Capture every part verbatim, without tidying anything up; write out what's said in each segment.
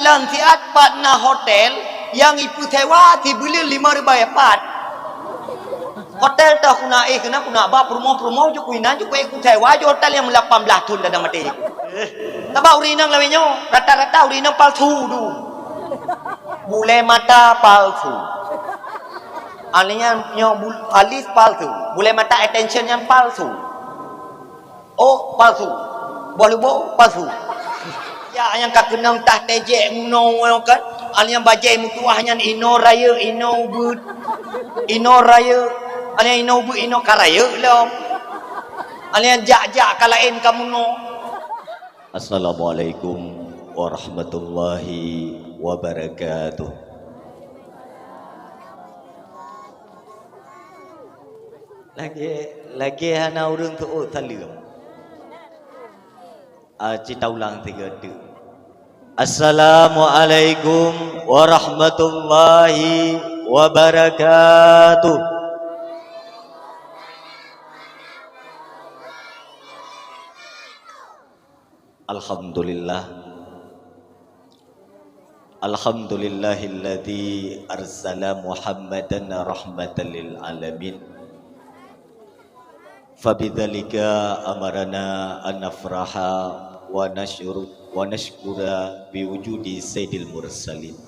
Lam siat pat na hotel nyang ipeusewa sibuleuen limong ribèe pat. Hotel toh kuna éh keunan kuna ba peurumoh-peurumoh jukui nan jukui ipeusewa jih hotel nyang lapan blah thon dah maté. Sabab ureueng inong lawét nyoe rata-rata ureueng inong palsu tu. Bulèe mata palsu. Alis nyan nyoe bul-, alis palsu. Bulèe mata extension nyan palsu. Oh, palsu. Boh lubô palsu. Ya, nyang ka keunong tah tejek munoe kan. Alis nyan bajèe meutuah nyan inoe rayeuk, inoe ubeuet. Inoe rayeuk. Alis nyan inoe ubeuet, inoe ka rayeuk lom. Alis nyan jak-jak ka laén ka munoe. Assalamualaikum warahmatullahi wabarakatuh. Lagèe, lagèe hana ureueng teuôt saleuem. Ah, cit taulang tiga teuk. Assalamualaikum warahmatullahi wabarakatuh. Alhamdulillah. Alhamdulillahilladzi arsala Muhammadan rahmatan lil alamin. Fabidzalika amarana an nafraha wa nasyuru-, wa nasyukura biwujudi sayyidil mursalin.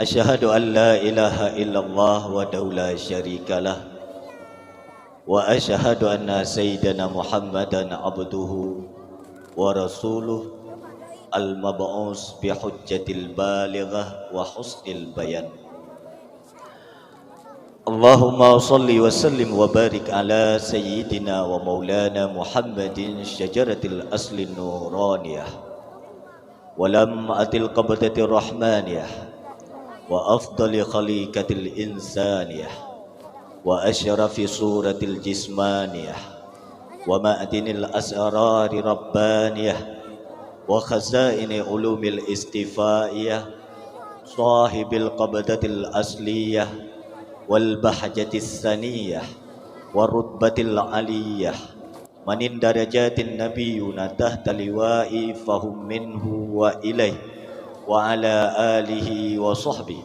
Asyhadu an la ilaha illallah wahdahu la syarikalah. Wa asyhadu anna sayyidana Muhammadan abduhu wa rasuluh al-mab'us bi hujjatil balighah wa husnil bayan. Allahumma shalli wa sallim wa barik ala sayyidina wa maulana Muhammadin syajaratil asli nuraniyah. Wa lam'atil qabdatir rahmaniyah, wa afdali khaliqatil insaniyah, wa asyrafi suratil jismaniyah, wa ma'dinil asrari rabbaniyah, wa khazaini ulumil istifaiyah, sahibil qabdatil asliyah, wal bahjatis saniyah, wa rutbatil aliyah, manin darajatin nabiyyuna tahta liwa'i fahum minhu wa ilaih, wa ala alihi wa sahbihi,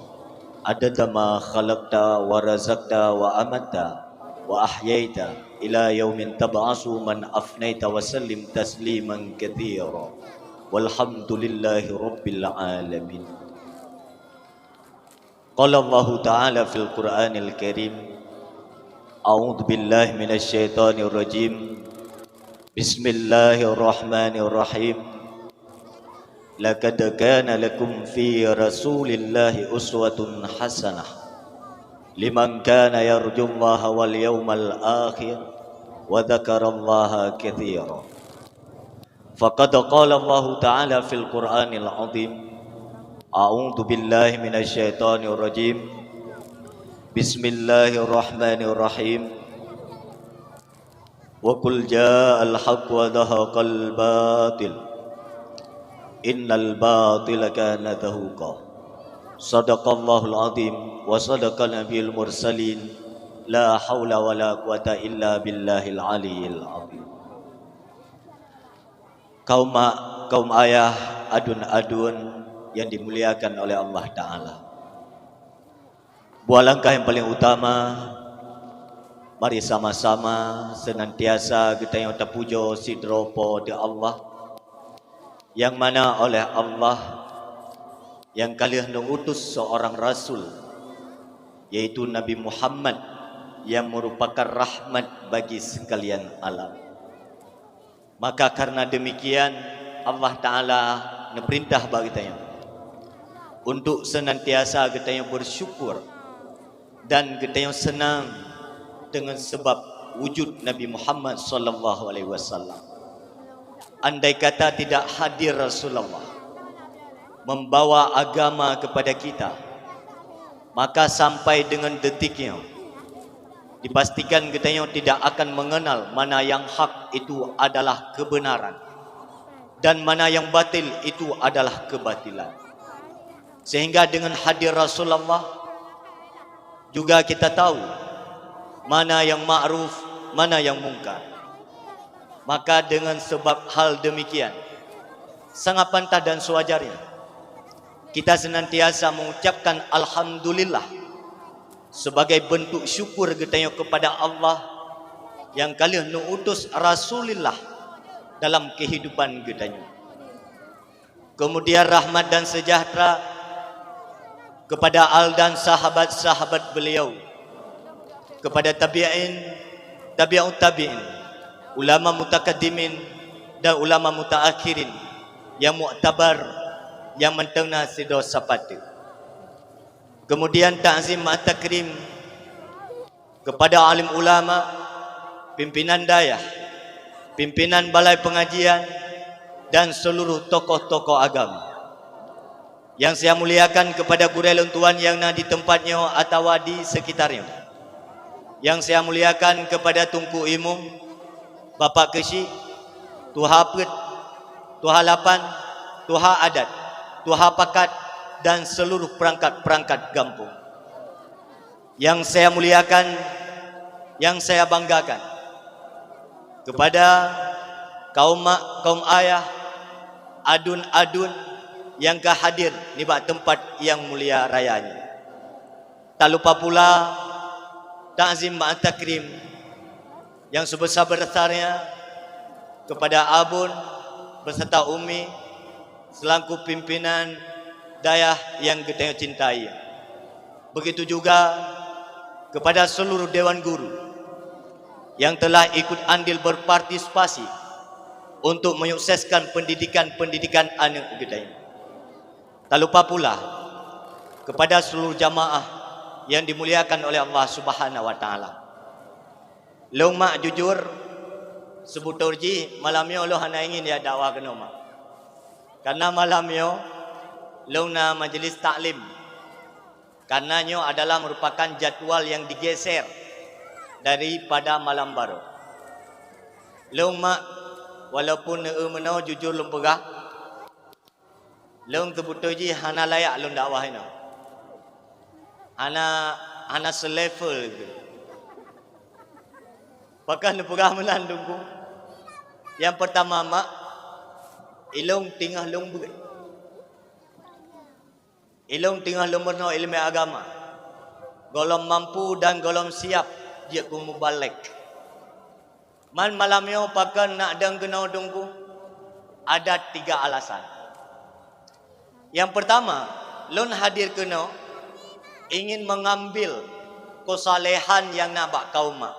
adada ma khalaqta wa razaqta wa amatta wa ahyaita, ila yaumin tab'asu man afnaita wa sallim tasliman katsira. Walhamdulillahi rabbil alamin. Qala Allahu ta'ala fil Qur'anil Karim, a'udzu billahi minasy syaithanir rajim. Bismillahirrahmanirrahim. Laqad kana lakum fi Rasulillahi uswatun hasanah liman kana yarjullaha wal yaumal akhir wa dzakarallaha katsira. Faqad qala Allahu ta'ala fil Qur'anil azim, a'udzu billahi minasy syaithanir rajim. Bismillahirrahmanirrahim. Wa qul ja'al haqq wa zahaqal batil. Innal batila kana zahuqa. Sadaqallahul azim wa sadaqa nabiyul mursalin. La haula wa la quwata illa billahil aliyyil azim. Kaum ma-, kaum ayah, aduen-aduen yang dimuliakan oleh Allah Ta'ala. Buah langkah yang paling utama, mari sama-sama senantiasa geutanyoe tapujoe sidroe Po teu Allah, yang mana oleh Allah yang ka lheueh neuutus seorang rasul, yaitu Nabi Muhammad yang merupakan rahmat bagi sekalian alam. Maka karena demikian, Allah Ta'ala neupeurintah bak geutanyoe untuk senantiasa geutanyoe bersyukur dan geutanyoe seunang deungon sabab wujud Nabi Muhammad sallallahu alaihi wasallam. Andai kata tidak hadir Rasulullah membawa agama kepada kita, maka sampai dengan detik nyoe, dipastikan geutanyoe tidak akan mengenal mana yang hak itu adalah kebenaran dan mana yang batil itu adalah kebatilan. Sehingga dengan hadir Rasulullah, juga kita tahu mana yang ma'ruf, mana yang mungkar. Maka dengan sebab hal demikian, Sangat pantas dan sewajarnya kita senantiasa mengucapkan alhamdulillah sebagai bentuk syukur geutanyoe kepada Allah nyang ka lheueh neuutus Rasulullah dalam kehidupan geutanyoe. Kemudian rahmat dan sejahtera kepada al dan sahabat-sahabat beliau, kepada tabi'in, tabi'ut tabi'in, ulama mutakaddimin dan ulama mutaakhirin yang muktabar, yang mantong na sidroe sapat. Kemudian takzim ma'at takrim kepada alim ulama, pimpinan dayah, pimpinan balai pengajian, dan seluruh tokoh-tokoh agama. Yang saya muliakan kepada gurée lôn tuan yang na di tempat nyoe atawa di sekitar nyoe. Yang saya muliakan kepada Teungku Imum, Bapak Keuchik, Tuha Peuet, Tuha Lapan, Tuha Adat, Tuha Pakat, dan seluruh perangkat-perangkat gampông. Yang saya muliakan, yang saya banggakan, kepada kaum mak, kaum ayah, aduen-aduen nyang ka hadir nibak teumpat nyang mulia raya nyoe. Tak lupa pula takzim ma'at takrim yang sebesar-besarnya kepada Abon beserta Umi selaku pimpinan dayah yang geutanyoe cintai. Begitu juga kepada seluruh dewan guru yang telah ikut andil berpartisipasi untuk menyukseskan pendidikan-pendidikan aneuk geutanyoe. Tak lupa pula kepada seluruh jamaah yang dimuliakan oleh Allah Subhanahu wa Taala. Lôn mak jujur, seubeutôi jih malam nyoe lôn hana ingin jak dakwah keunoe mak. Karena malam nyoe lôn na majlis taklim. Karena nyoe adalah merupakan jadwal yang digeser daripada malam baroe. Lôn mak, walaupun neueu meunoe jujur lôn peugah, lôn seubeutôi jih hana layak lôn dakwah inoe. Hana, hana selevel keu. Pakon neupeugah meunan Teungku? Nyang peurtama mak, ilôn teungoh lôn beuet. Ilôn teungoh lôn meurunoe ileumèe agama. Gohlom mampu dan gohlom siap jeuet keu mubalek. Man malam nyoe pakon nak dong keunoe Teungku? Ada tiga alasan. Nyang peurtama, lôn hadir keunoe ingin mengambil kesalehan nyang na bak kaum mak.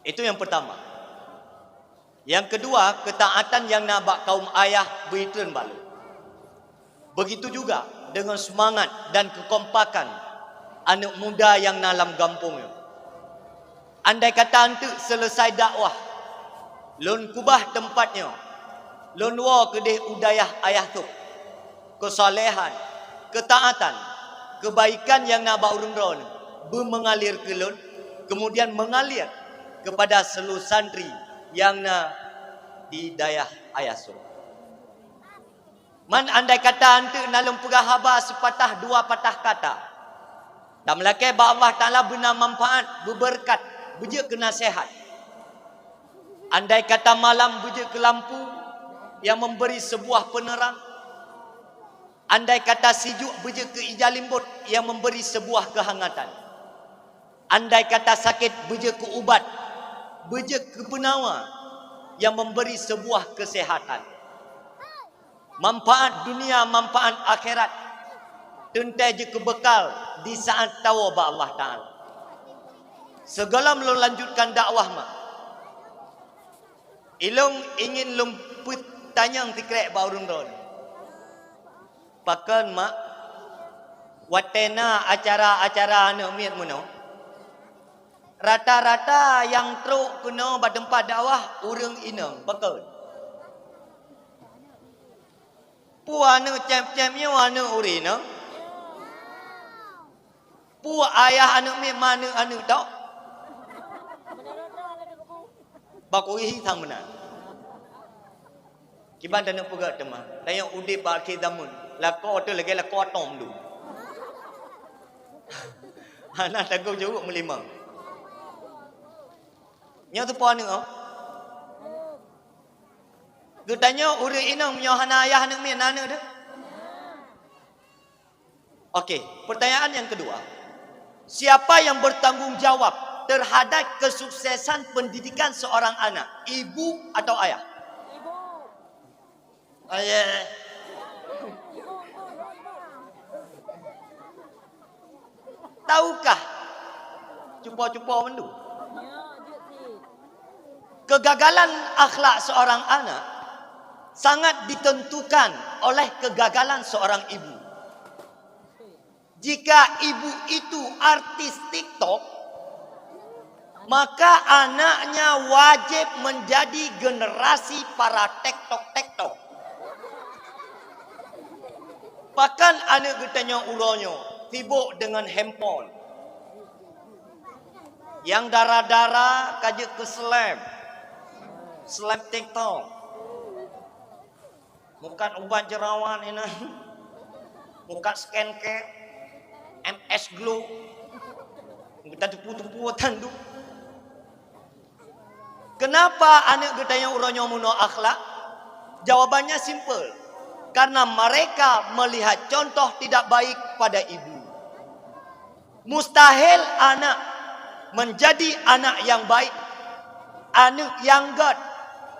Itu nyang peurtama. Nyang keudua, keutaatan nyang na bak kaum ayah beuitreun bak lôn. Begitu juga deungon seumangat dan keukompakan aneuk muda nyang na lam gampông nyoe. Andai kata eunteuk seuleusai dakwah, lôn keubah teumpat nyoe, lôn woe keudeh u dayah ayah tôh. Keusalehan, keutaatan, keubaikan nyang na bak ureuëng droeneueh beumeungalir keu lôn, keumudian meungalir keupada seuluruh santri nyang na di dayah ayah tôh. Man andai kata eunteuk na lôn peugah haba seupatah dua patah kata, tameulakée bak Allah Taala beuna manfaat, beubeureukat, beujeuet keu naseuhat. Andai kata malam beujeuet keu lampu nyang memberi sebuah peuneurang, andai kata sijuek beujeuet keu ija limbot nyang memberi sebuah keuhangatan, andai kata sakét beujeuet keu ubat, beujeuet keu peunawa nyang memberi sebuah keuseuhatan. Manfaat dunia, manfaat akhirat, teuntée jeuet keu beukal di saát tawoe bak Allah Taala. Sigohlom lôn lanjutkan dakwah mak, ilôn ingin lôn peutanyong sikrék bak ureuëng droeneueh. Pakon mak, watée na acara-acara aneuk miet meunoe, rata-rata nyang trok keunoe bak teumpat dakwah ureuëng inong, pakon? Peue aneuk cép-cép nyoe aneuk ureuëng inong? Peue ayah aneuk miet ma aneuk-aneuk tok? Bak kuhi sang meunan. Kiban taneuk peugah teuma, tanyoe udeb bak akhé zameun, lakoe teuh lagée lakoe atom dum. Hana tanggong jaweueb meulimong. Nyoe teupeue aneuk oh? Geutanyoe ureuëng inong meunyoe hana ayah aneuk miet, na aneuk deuh? Oke, pertanyaan yang kedua. Siapa yang bertanggung jawab terhadap kesuksesan pendidikan seorang anak? Ibu atau ayah? Ibu. Ayah. Tahukah? Cupo-cupo mandum. Kegagalan akhlak seorang anak sangat ditentukan oleh kegagalan seorang ibu. Jika ibu itu artis TikTok, maka anaknya wajib menjadi generasi para TikTok-TikTok. Pakon aneuk geutanyoe uroe nyoe sibuk deungon handphone? Nyang dara-dara ka jeuet keu seleb, seleb TikTok. Mukat ubat jeurawan inan, mukat skincare, M S Glow, geutanyoe teupeu-teupeu tandu. Kenapa aneuk geutanyoe uroe nyoe meunoe akhlak? Jawabannya simple. Karena mereka melihat contoh tidak baik pada ibu. Mustahil anak menjadi anak yang baik, aneuk nyang gét,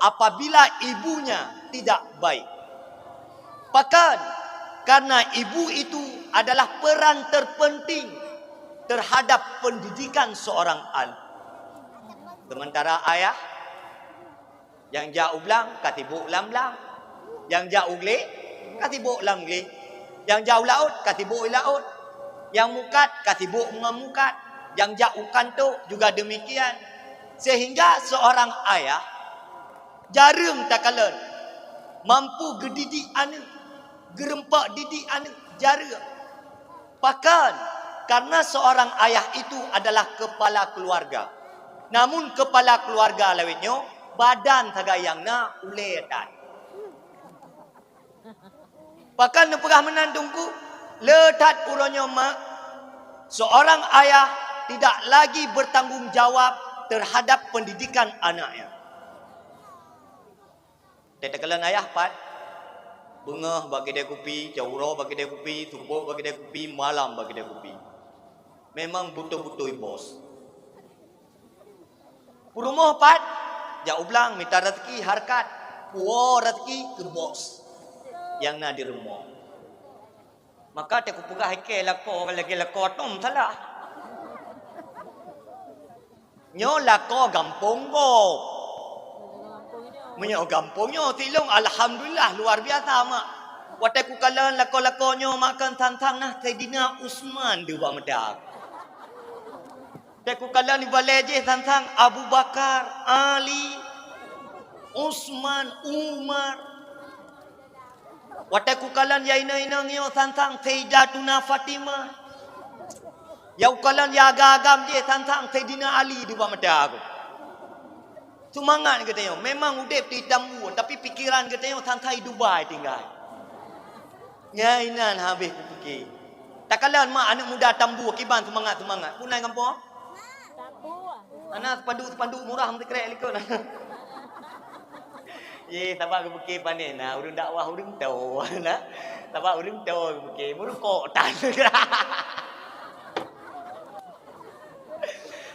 apabila ibunya tidak baik. Pakon, karena ibu itu adalah peran terpenting terhadap pendidikan seorang anak. Sementara ayah, nyang jak u blang, ka sibuk lam blang. Nyang jak u glé, ka sibuk lam glé. Nyang jak u laôt, ka sibuk u laôt. Nyang mukat, ka sibuk ngon mukat. Nyang jak u kanto juga demikian. Sehingga seorang ayah jareueng takalon mampu geudidik aneuk, geureumpok didik aneuk, jareueng. Pakon? Karena seorang ayah itu adalah kepala keluarga. Namun kepala keluarga lawét nyoe badan sagai nyang na ulée that. Pakon neupeugah meunan Teungku? Le that uroe nyoe mak, seorang ayah tidak lagi bertanggung jawab terhadap pendidikan anaknya. Teuteukeulan ayah pat, beungoh bak keude kupi, cot uroe bak keude kupi, suboh bak keude kupi, malam bak keude kupi. Memang beutôi-beutôi bos. Peurumoh pat, jak u blang mita raseuki hareukat, puwoe raseuki keu bos nyang na di rumoh. Maka teukupeugah ikée lakoe lagée lakoe tom salah. Nyoe lakoe gampông gob. Meunyoe gampông nyoe silong alhamdulillah luar biasa mak. Watée kukalon lakoe-lakoe nyoe mak kan sang-sang na Saidina Usman di bak meuda. Watée kukalon di balée jih sang-sang Abu Bakar, Ali, Usman, Umar. Watée kukalon ya inong-inong nyoe sang-sang Sayyidatuna Fatimah. Ya ukalon ya agam-agam jih sang-sang Saidina Ali di bak mata aku. Seumangat geutanyoe. Memang udeb di Istanbul, tapi pikiran geutanyoe sang-sang di Dubai tinggai. Nyan inan habéh kupike. Takalon mak aneuk muda Tambua kiban seumangat-seumangat. Punai gampông? Tambua. Hana sepanduk-sepanduk murah meusikrek likot. Ye, sabab geupike panen na, ureuëng dakwah ureuëng toe na. Sabab ureuëng toe geupike meurukok tan.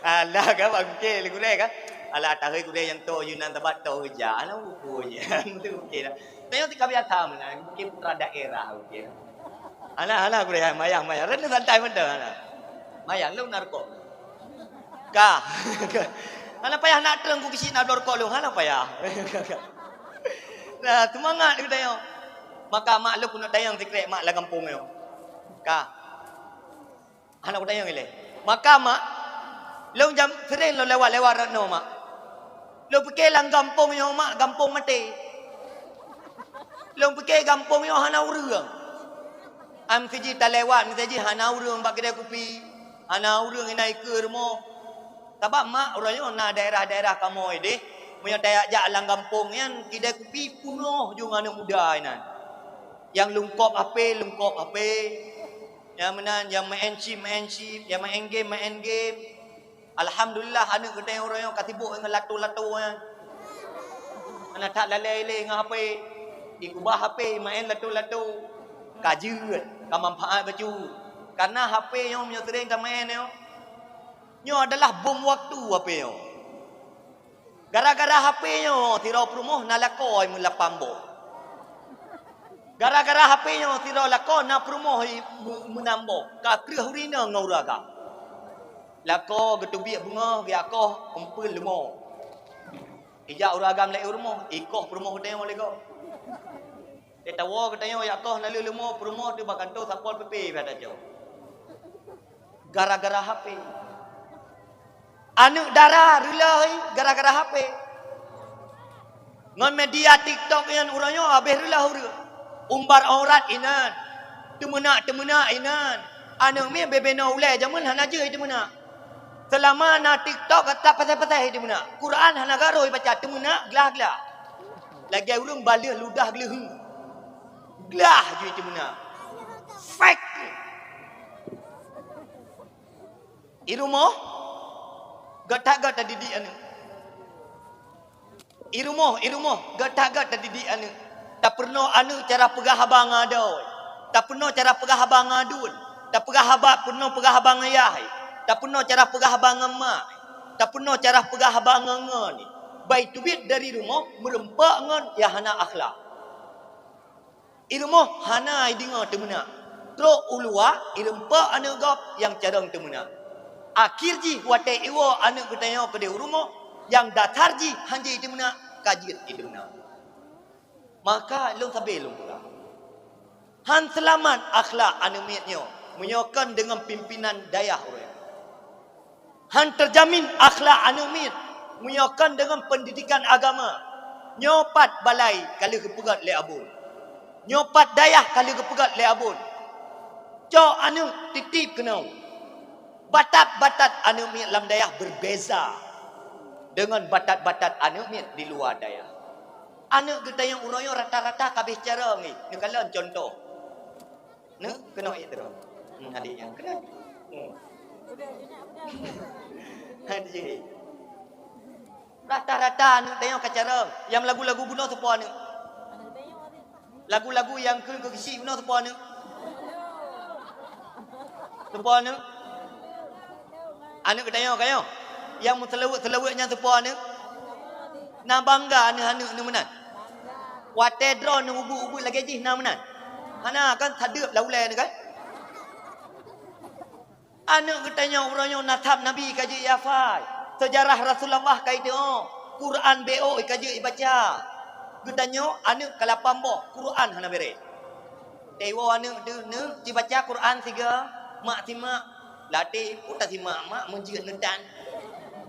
Alah, ka bak geupike lé gurée ka. Alah, tahôi gurée nyang toe yunan sabab toe ja. Alah, uku je. Betul geupike dah. Tengok tika biasa meunan, geupike putra daerah geupike. Hana, hana gurée, mayang, mayang. Rena santai mantong hana. Mayang lôn na rukok. Ka. Hana payah nak treung ku keuchik na bloe rukok lôn, hana payah. Nah, seumangat geutanyoe. Maka mak lôn keuneuk tanyong sikrek mak lam gampông nyoe. Ka. Hana kutanyong ilée. Maka mak, lôn jam sering lôn lewat-lewat rot noe mak. Lôn pike lam gampông nyoe mak, gampông maté. Lôn pike gampông nyoe hana ureuëng. Am siji talewat, miseujih hana ureuëng bak keude kupi, hana ureuëng inan ikeue rumoh. Sabab mak uroe nyoe na daerah-daerah kamoe deh, meunyoe tajak-jak lam gampông nyan, keude kupi punoh ju ngon aneuk muda inan. Nyang lungkop H P, lungkop H P. Nyang meunan, nyang main chip, main chip, nyang main game, main game. Alhamdulillah, aneuk geutanyoe uroe nyoe ka sibuk ngon lato-lato nyan. Hana that lalée ilée ngon H P. Ikubah H P, imaén lato-lato. Ka jeuet, ka manfaat bacut. Karena H P nyoe meunyoe seuréng tameu'en nyoe, nyoe adalah bom waktu H P nyoe. Gara-gara H P nyoe sidroe peurumoh na lakoe meulapan boh. Gara-gara H P nyoe sidroe lakoe na peurumoh i-, meu-, meunam boh. Ka kreueh ureueng inong ngon ureueng agam. Lakoe geuteubiet beungoh, geuakoh, eumpeuen leumo. Ijak ureueng agam lé u rumoh, ikoh peurumoh geutanyoe lé gob. Teuh tawoe geutanyoe jak koh naleueng leumo peurumoh teuh bak kantô Satpol P P bak tanyoe. Gara-gara H P. Aneuk dara reuloh gara-gara H P. Ngon media TikTok nyan uroe nyoe habéh reuloh ureueng. Umbar aurat inan. Teumeunak-teumeunak inan. Aneuk miet bebe na ulée jameun hana jeuet teumeunak. Seulama na TikTok gata paséh-paséh teumeunak. Quran hana garôi baca teumeunak glah-glah. Lagée ureueng baleueh ludah gleuheueng. Glah jih teumeunak. Fake. I rumoh, gata-gata didik aneuk. I rumoh, i rumoh, gata-gata didik aneuk. Tapeurunoe aneuk cara peugah haba ngon adoe. Tapeurunoe cara peugah haba ngon aduen. Tapeugah haba, peurunoe peugah haba ngon yah. Tapeurunoe cara peugah haba ngon mak. Tapeurunoe cara peugah haba ngon ngon. Bai teubiet dari rumoh meureumpok ngon nyang hana akhlak. I rumoh hana ideungoe teumeunak. Trok u luwa, ireumpok aneuk gob nyang carông teumeunak. Akhé jih watée iwoe aneuk geutanyoe keudeh u rumoh, nyang dasar jih hana jiteumeunak, ka jeuet jiteumeunak. Maka lôn sabe lôn peugah, hán seulamat akhlak aneuk miet nyoe meunyoe kon deungon pimpinan dayah ureuëng. Hán teujamin akhlak aneuk miet meunyoe kon deungon peundidikan agama. Nyoe pat balai ka lheueh geupeugét lé Abon. Nyoe pat dayah ka lheueh geupeugét lé Abon. Cok aneuk tieb-tieb keunoe. Batat-batat aneuk miet lam dayah beubeza deungon batat-batat aneuk miet di luwa dayah. Aneuk geutanyoe uroe nyoe rata-rata ka abéh carông jih. Neukalon cuntoh. Neuk keunoe ék droe. Hmm, adik nyan keunoe. Hmm. Adik. Rata-rata aneuk tanyoe ka carông. Nyang lagu-lagu bunoe soe po aneuk? Lagu-lagu nyang keu keu geuchik bunoe soe po aneuk? Soe po aneuk? Aneuk geutanyoe ka nyoe. Nyang meuseulaweuet-seulaweuet nyan soe po aneuk? Na bangga aneuk-aneuk neuh meunan? Watée droeneuh ubeut-ubeut lagée jih na meunan? Hana kan sadeueb lam ulée neuh kan? Aneuk geutanyoe uroe nyoe nasab Nabi ka jeuet jihafai, seujarah Rasulullah ka jiteu'oh, Quran B O ka jeuet jibaca. Geutanyoe aneuk ka lapan boh, Quran hana béreh. Teuwoe aneuk deuh, "Neuk, ci baca Quran sigoe, mak simak." Latée, "Oh, tasimak mak meujeuet neutan."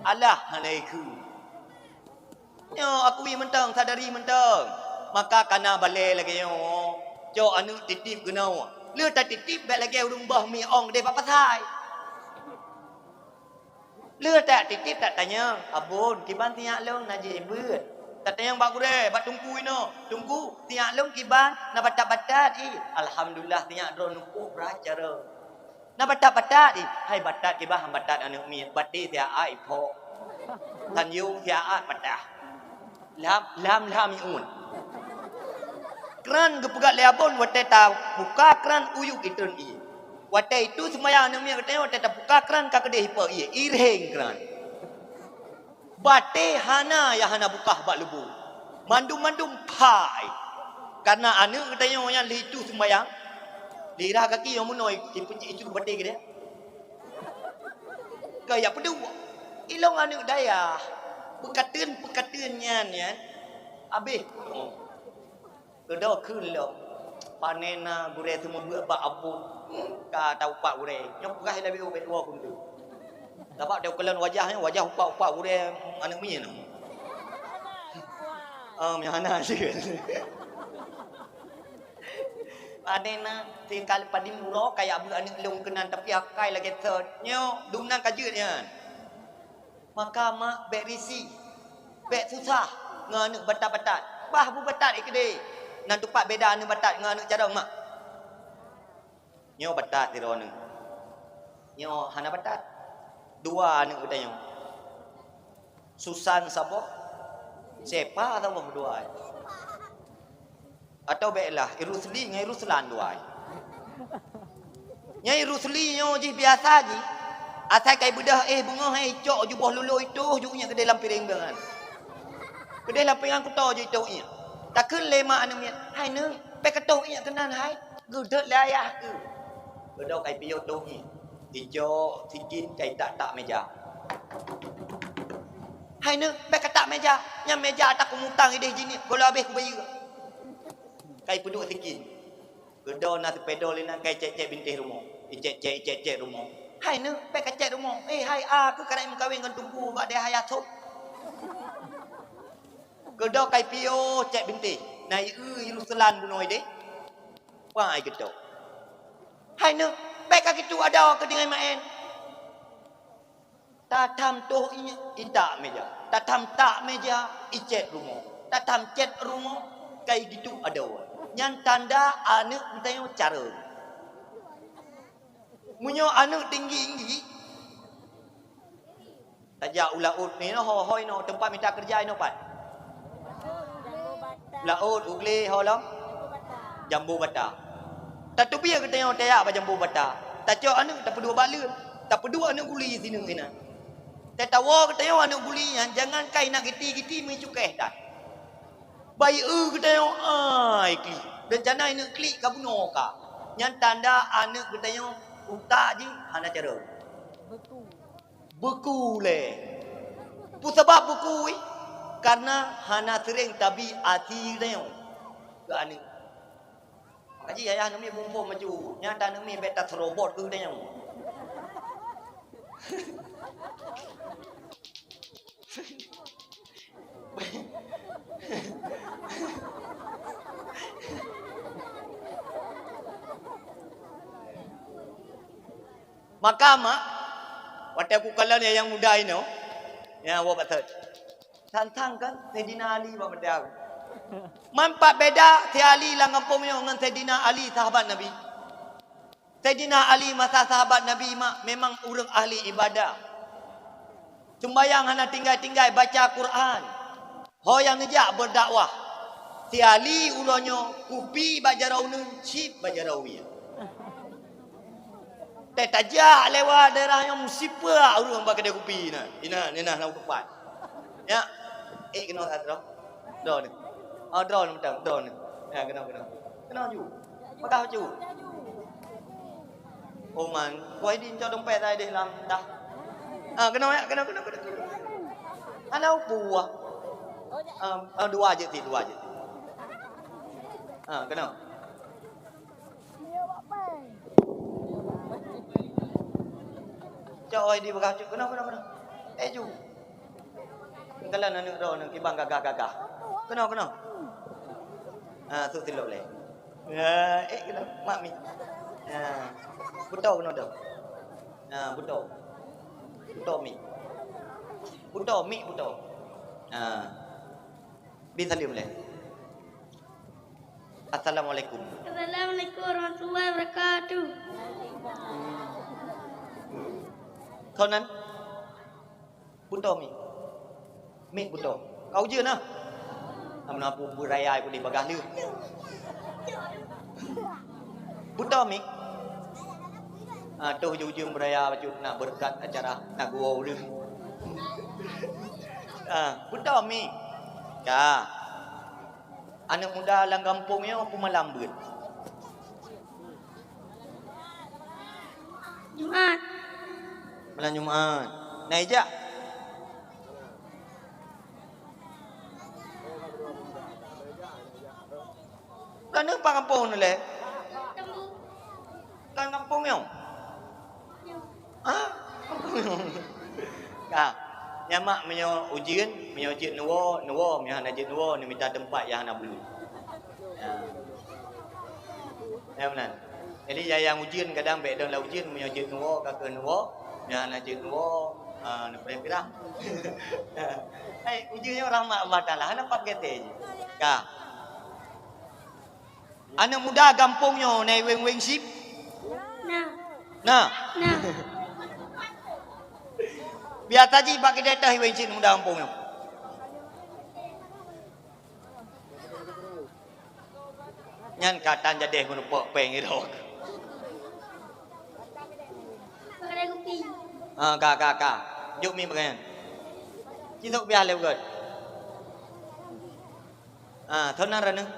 Alah hana ikheun. Nyoe akui mantong, sadari mantong. Maka kana balée lagée nyoe. Cok aneuk tieb-tieb keunoe. Lheueh tatieb-tieb bék lagée ureuëng boh mi ong deh bak pasai. Lheueh tatieb-tieb tatanyong, "Abon, kiban sinyak lôn na jih beuet?" Tatanyong bak gurée, bak teungku inoe, "Teungku, sinyak lôn kiban na batat-batat ih?" "Alhamdulillah, sinyak droeneuh pôh brat cara." Na batat-batat ih, hai batat kiban han batat aneuk miet, baté siat-at iphok. Tanyong siat-at patah. Lam, lam, lam iun. Kran geupeugah lé Abon watée tabuka kran uyueb itreun ié. Watée itu seumayang aneuk miet geutanyoe watée tabuka kran ka keudeh ipe ié, irheng kran. Baté hana nyang hana bukah bak lubu. Mandum-mandum phai. Karena aneuk geutanyoe nyan lheueh itu sumbayang, lirah gaki nyang meunoe ipeucit itu baté keudeh. Ka jak peuduek. Ilong aneuk dayah. Peukateun-peukateun nyan, nyan. Abéh. Keudroe kheun lom, pane na gurée teumeubeuk bak Abon, ka ta-upak gurée. Nyoe peugah lé B O bék tuwoe keuneuk. Sabab teukalon wajah nyoe, wajah upak-upak gurée aneuk miet nyoe. Oh, meuhana cit. Pane na tingkal padum uroe kaya beuet aneuk lôn keunan, tapi akai lagée sot. Nyoe dum nan ka jeuet nyan. Maka mak bék risih, bék susah ngon aneuk batat-batat. Bah bu batat i keudeh. Nan teupat beda aneuk batat ngon aneuk carông mak. Nyoe batat sidroe aneuk. Nyoe hana batat. Dua aneuk geutanyoe. Susan saboh. Sepa atawa meuduai? Atawa bèk lah, i Rusli ngon i Ruslan duai. Nyang i Rusli nyoe jih biasa jih. Asai kai beudôh éh beungoh hai icok juboh lolo itoh ju iék keudeh lam piréng beungan. Keudeh lam piréng kuto ju itoh iék. Takheun lé mak aneuk miet, "Hai neuk, bèk katoh iék keunan hai. Geudeuet lé ayah keuh." Geudok kai piôh toh iék. Icok sikin kai tak-tak méja. "Hai neuk, bèk katak méja. Nyang méja ata kumutang idéh jinih, goh lom abéh kubayeue." Kai peuduek sikin. Geudoe na seupedol inan kai cèt-cèt bintéh rumoh. Icèt-cèt, icèt-cèt rumoh. "Hai neuk, bèk kacèt rumoh. Eh, hai a keuh ka rayeuk meukawen ngon teungku bak dayah ayah sôk." Geudoe kai piôh cèt bintéh. Na i eu i Ruslan bunoe idéh. Wah, ai geudoe. "Hai neuk, bèk ka kitu adoe keu tinggai maén." Tatham toh i, itak méja. Tatham tak méja, icèt rumoh. Tatham cèt rumoh, kai gitu adoe. Nyan tanda aneuk geutanyoe carông. Meunyoe aneuk tinggi-tinggi, tajak u laôt ni, ho, ho inoe, teumpat mita keureuja inoe pat? Laôt, u glé, ho lom? Jambo bata. Tateubiet geutanyoe tajak bak jambo bata. Tacok aneuk tapeuduek bak leuen. Tapeuduek aneuk guli sineuk inan. Tatawoe geutanyoe aneuk guli nyan, jangan kai na giti-giti meucukéh that. Bayeue geutanyoe ai klik. Rencana ineuk klik ka bunoe ka. Nyan tanda aneuk geutanyoe utak jih hana carông. Beuku lé. Peue sabab beuku, ih? Karena hana seuréng tabi asi geutanyoe keu aneuk. Maka jih ayah aneuk miet muphom maju. Nyan ata aneuk miet bèk taseurobot keu geutanyoe. Maka mak, watèe kukalon nyang muda inoe, nyang awak batat. Sang-sang kan Saidina Ali bak meudaw. Man pat beda si Ali lam gampông nyoe ngon Saidina Ali sahabat Nabi. Saidina Ali masa sahabat Nabi mak memang ureueng ahli ibadah. Seumbayang hana tinggai-tinggai, baca Quran. Ho nyang neujak beudakwah. Si Ali uroe nyoe kupi bak jaroe uneuen, chip bak jaroe wie. Teuh tajak lewat daerah nyoe meusipeuk ureueng bak keudè kupi na. Inan, inan lam teumpat. Ya. Eh, keunoe that droe. Droe ni. Oh, droe ni mantong, droe ni. Ya, keunoe, keunoe. Keunoe ju. Peugah ju. Oh man, wah, di cok dompet tadi lam dah. Ah, keunoe ya, keunoe, keunoe, keunoe. Ana upu ah. Ah, ah, dua je ti, dua je ti. Ah, keunoe. Cok oi di bagah cok. Keunoe, keunoe, keunoe. Eh, ju. Kalon aneuk droe nyoe kiban gagah-gagah. Keunoe, keunoe. Ha, tu tilok lé. Ya, eh, keunoe. Mak mi. Ha. Beuto keunoe tu. Ha, beuto. Beuto mi. Beuto mi, beuto. Ha. Bi saleuem lé. Assalamualaikum. Assalamualaikum warahmatullahi wabarakatuh. Kau nan? Beuto mi. Mi beuto. Kau ujeuen nah. Amna pu beuraya ku di bagah leuh. Beuto mi. Ah, toh ujeuen-ujeuen beuraya bacut nak beureukat acara nak gua uleuh. Ah, beuto mi. Ka. Aneuk muda lam gampông nyoe peue malam beuet? Jumat. Malam Jumat. Na ijak? Droeneuh pat gampông nyoe lé? Lam gampông nyoe? Hah? Ka. Nyan mak meunyoe ujeuen, meunyoe jeuet neuwoe, neuwoe, meunyoe hana jeuet neuwoe, neumita teumpat nyang hana buleuen. Ya. Ya, meunan. Jadi, nyang ujeuen kadang bèk dong lam ujeuen, meunyoe jeuet neuwoe, ka keuh neuwoe, meunyoe hana jeuet neuwoe, ah, neupirang-pirang. Hai, ujeuen nyoe rahmat Allah Taala, hana pat gèt jih. Ka. Aneuk muda gampông nyoe na i weng-weng chip? Na. Na? Na. Biasa jih bak kitab tah i weng chip muda gampông nyoe. Nyan ka tan jadeh meureumpok péng irok. Pakai kupi. Ah, ka, ka, ka. Jok mi pakai nyan. Ci sôk biah lé beugöt. Ah, thôn nan raneuk?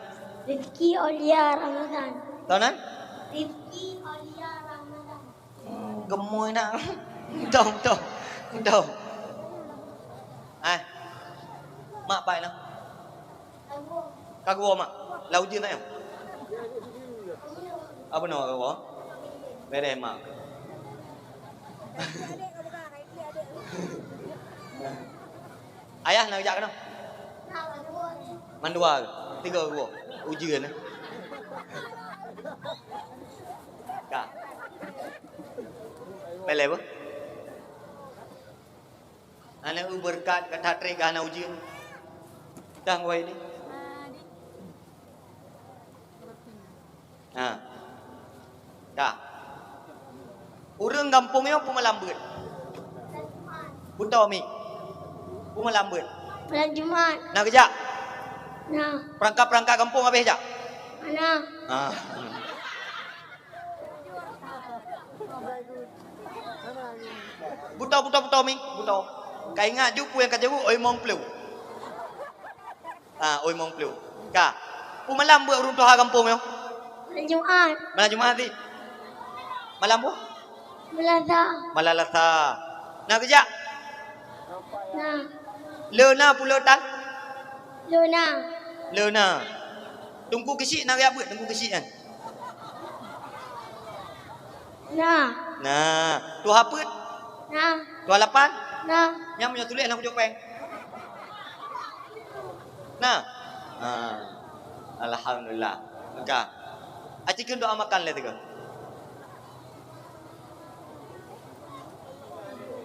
Rifki Aulia Ramadan. Thôn nan? Rifki Aulia Ramadan. Geumui na. Beutôi, beutôi. Beutôi. Eh. Mak pai na. Ka geuwoe mak. Lam ujeuen na nyoe. Apa nama ka geuwoe? Beres mak. Ayah na geujak keunoe? Mandua. Tiga geuwoe. Ujeuen na. Ka. Pelé beuh. Aneuk beureukat ka that trép ka hana ujeuen. Dah wai ni. Ha. Dah. Ureueng gampông nyoe peumalam beuet. Beutôi mi. Peumalam beuet. Malam Jumat. Na geujak? Na. Peurangkat-peurangkat gampông habéh jak? Hana. Ah. Beutôi, beutôi, beutôi mi, beutôi. Ka ingat ju peue nyang ka jaweueb, oi mong pleu. Ah, oi mong pleu. Ka. Peue malam beuet ureueng tuha gampông nyoe? Malam Jumat. Malam Jumat ti. Malam peue? Malam Lasa. Malam Lasa. Na geujak? Na. Le na pula tan? Le na. Le na. Teungku Keuchik na geujak beuet, Teungku Keuchik nyan. Na. Na. Tuha peuet? Na. Tuha lapan? Na. Nyan meunyoe tuléh lam kujok péng. Na. Ha. Alhamdulillah. Maka. Aci kheun doa makan lé tiga.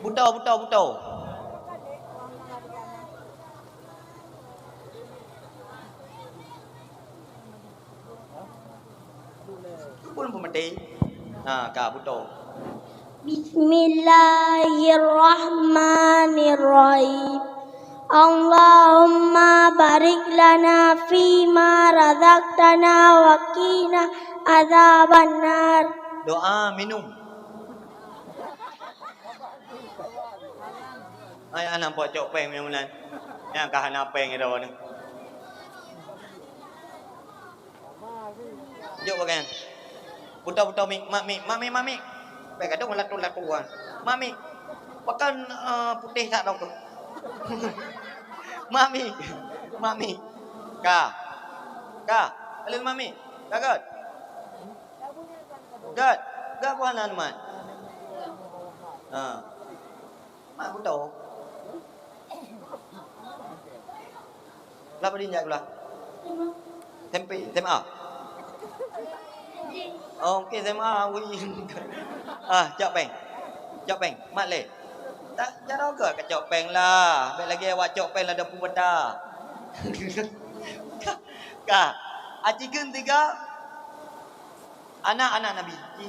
Beutôi, beutôi, beutôi. Pun peumaté. Ha, ka beutôi. Bismillahirrahmanirrahim. Allahumma barik lana fima razaqtana wa qina adzabannar. Doa minum. Ai, hana pocok péng nyang meunan. Nyang ka hana péng droeneuh. Jok bagian. Buta-buta mi, mak mi, mak mi, mak mi. Baik, kadang latu-latu kan. Mak mi. Pakan, eh, putih tak dong tu. Mak mi. Mak mi. Ka. Ka. Alun mak mi. Ka, Gat. Gat. Gat buah nan, Mat. Ha. Mak beutôi. Lah padum jak gula? S M P, S M A. Oh, okey, S M A. Ui. Ah, cok péng. Cok péng. Mat lé. Tak, jaroe ke kacok péng lah. Bèk lagèe awak cok péng lah dapur bata. Ka. Aci kheun tiga. Anak-anak Nabi. Ci.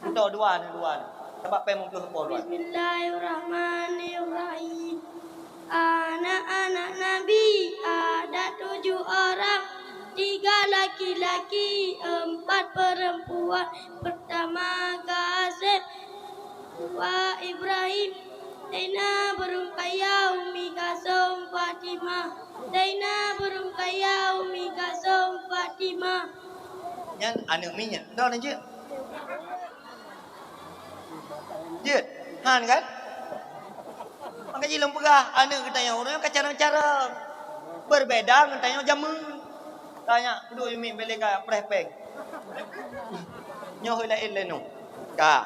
Beutôi, dua ni, dua ni. Sabab péng muplôh seupôt dua ni. Bismillahirrahmanirrahim. Anak-anak Nabi ada tujuh orang, tiga laki-laki, empat perempuan. Pertama Qasim, dua Ibrahim, Zainab, Ruqayyah, Ummi Kalsum, Fatimah. Zainab, Ruqayyah, Ummi Kalsum, Fatimah. Nyan aneuk miet nyan. Droeneuh jeuet? Jeuet? Han kan? Maka jih lôn peugah, aneuk geutanyoe uroe nyoe ka carông-carông. Berbeda ngon tanyoe jameun. Ka nyak peuduek yue miet bèk lé ka preh péng. Nyoe laén lé nyoe. Ka.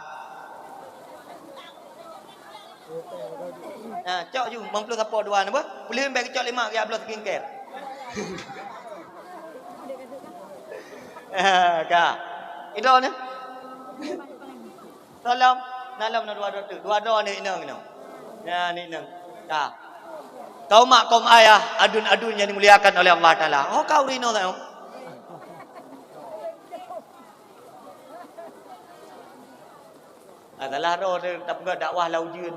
Ha, cok ju, limong ploh sapot dua ni, bah. Pulih bèk cok lima, geujak bloe skincare. Ha, ka. Idroe ni. Tolong, na lom na dua droe tu. Dua droe ni inong, inong. Ya, ni inong. Ka. Kaum mak, kaum ayah, aduen-aduen yang dimuliakan oleh Allah Taala. Oh, kau rino tak? Ah, salah droe teuh tapeugah dakwah lam ujeuen.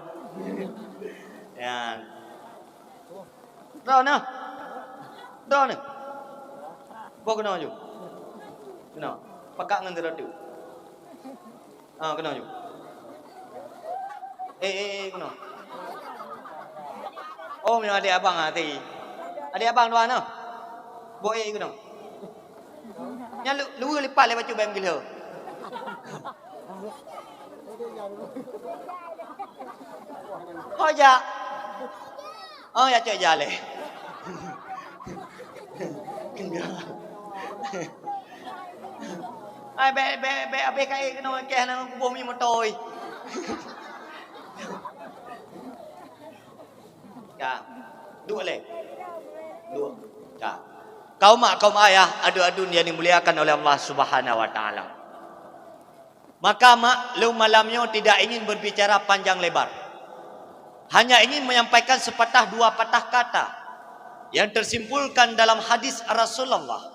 Nyan. Droeneuh. Droeneuh. Boh keunoe ju. Keunoe. Pakat ngon sidroe teuk. Ah, keunoe ju. Eh, eh, eh, keunoe. Oh, meunyoe adék abang, ah, tadi. Adék abang dua na. Boh, eh, keunoe. Nyan lu-, luweue lipat lé bacut bèe meugeulhô. Oh, jak. Oh, ya, cok jak lé. Ai, bèk, bèk, bèk abéh kayèe keunoe kèe hana kuboh minyeuk moto, oi. Ya. Duek lé. Duek. Ya. Kaum mak, kaum ayah, aduen-aduen yang dimuliakan oleh Allah Subhanahu wa Taala. Maka, mak, lôn malam nyoe tidak ingin berbicara panjang lebar. Hanya ingin menyampaikan sepatah dua patah kata yang tersimpulkan dalam hadis Rasulullah.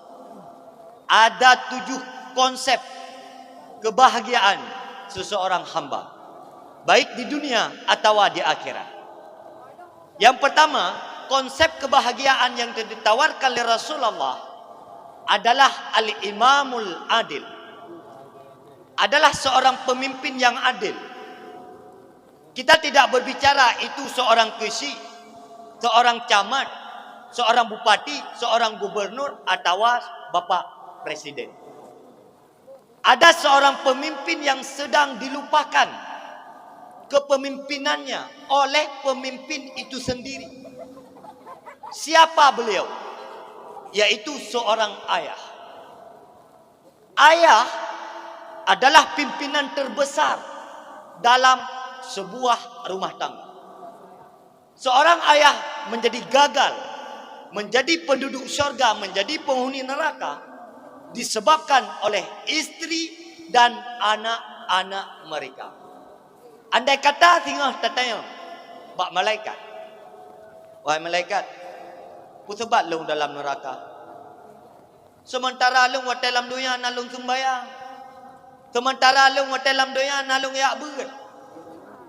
Ada tujuh konsep kebahagiaan seseorang hamba, baik di dunia atawa di akhirat. Yang pertama, konsep kebahagiaan yang ditawarkan oleh Rasulullah adalah al-imamul adil. Adalah seorang pemimpin yang adil. Kita tidak berbicara itu seorang keuchik, seorang camat, seorang bupati, seorang gubernur, atawa bapak presiden. Ada seorang pemimpin yang sedang dilupakan kepemimpinannya oleh pemimpin itu sendiri. Siapa beliau? Yaitu seorang ayah. Ayah adalah pimpinan terbesar dalam sebuah rumah tangga. Seorang ayah menjadi gagal, menjadi penduduk syurga, menjadi penghuni neraka, disebabkan oleh isteri dan anak-anak mereka. Andai kata singoh tatanyong bak malaikat, "Wahai malaikat, peue sabab lôn dalam neraka?" Seumeuntara lôn watèe lam donya na lôn seumbahyang. Seumeuntara lôn watèe lam donya na lôn jak beuet.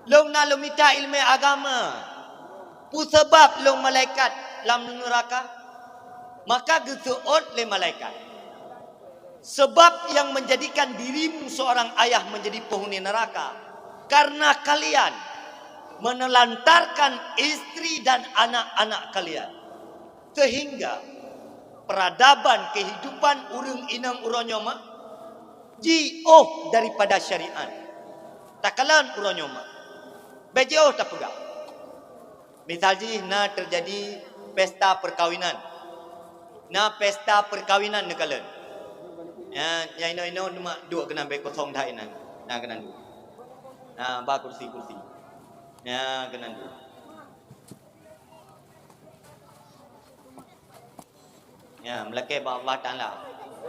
Lôn na lôn mita ileumèe agama. Peue sabab lôn malaikat lam neuraka? Maka geuseuôt lé malaikat, "Sebab yang menjadikan dirimu seorang ayah menjadi penghuni neraka, karena kalian menelantarkan istri dan anak-anak kalian." Sehingga peradaban kehidupan ureuëng inong uroe nyoe mak jiôh daripada syariat. Takalon uroe nyoe mak, bék jiôh tapeugah. Misal jih na teujadi pesta perkawinan. Na pesta perkawinan neukalon. Ya, nyang inoe-inoe mak duek keunan bék kosong that inan. Na keunan duek. Na ba kursi-kursi. Na keunan duek. Ya, meulakèe bak Allah Taala.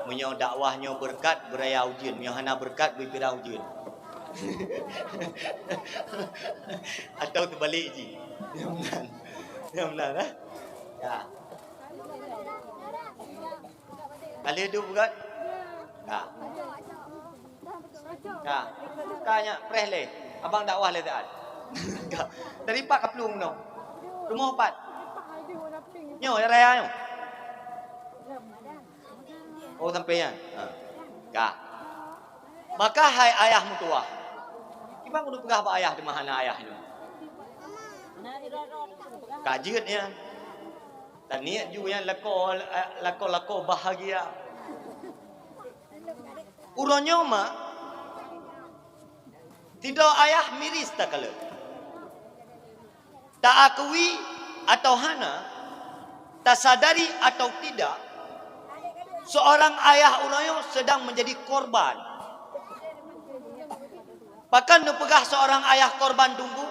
Meunyoe dakwah nyoe beureukat, beuraya ujeuen. Meunyoe hana beureukat, beupira ujeuen. Atau teubalek jih. Nyang meunan. Nyang meunan, eh? Ya. Ka lheueh duek beureukat? Ka. Ka. Ka nyak preh lé. Abang dakwah lé saat. Ka. Dari pat ka plueng nyoe. Rumoh pat. Nyoe, ya raya nyoe. Oh, sampai nyan. Ha. Ka. Maka hai ayah meutuwah. Kiban kudu peugah bak ayah teuma hana ayah nyoe. Ka jeuet nyan. Taniet ju nyan lakoe, lakoe-lakoe bahagia. Uroe nyoe mak, sidroe ayah miris takalon. Taakui atau hana, tasadari atau tidak, seorang ayah uroe nyoe sedang menjadi korban. Pakon neupeugah seorang ayah korban teungku?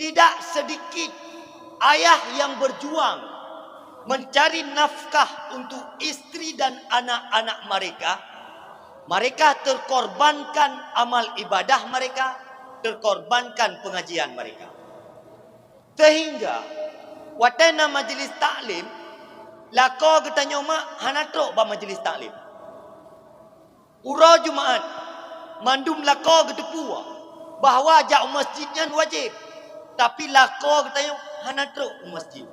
Tidak sedikit ayah yang berjuang mencari nafkah untuk istri dan anak-anak mereka, mereka terkorbankan amal ibadah mereka, terkorbankan pengajian mereka. Sehingga watèe na majlis taklim, lakoe geutanyoe mak hana trok bak majlis taklim. Uroe Jumaat, mandum lakoe geuteupeue bahwa jak u masjid nyan wajéb, tapi lakoe geutanyoe hana trok u masjid.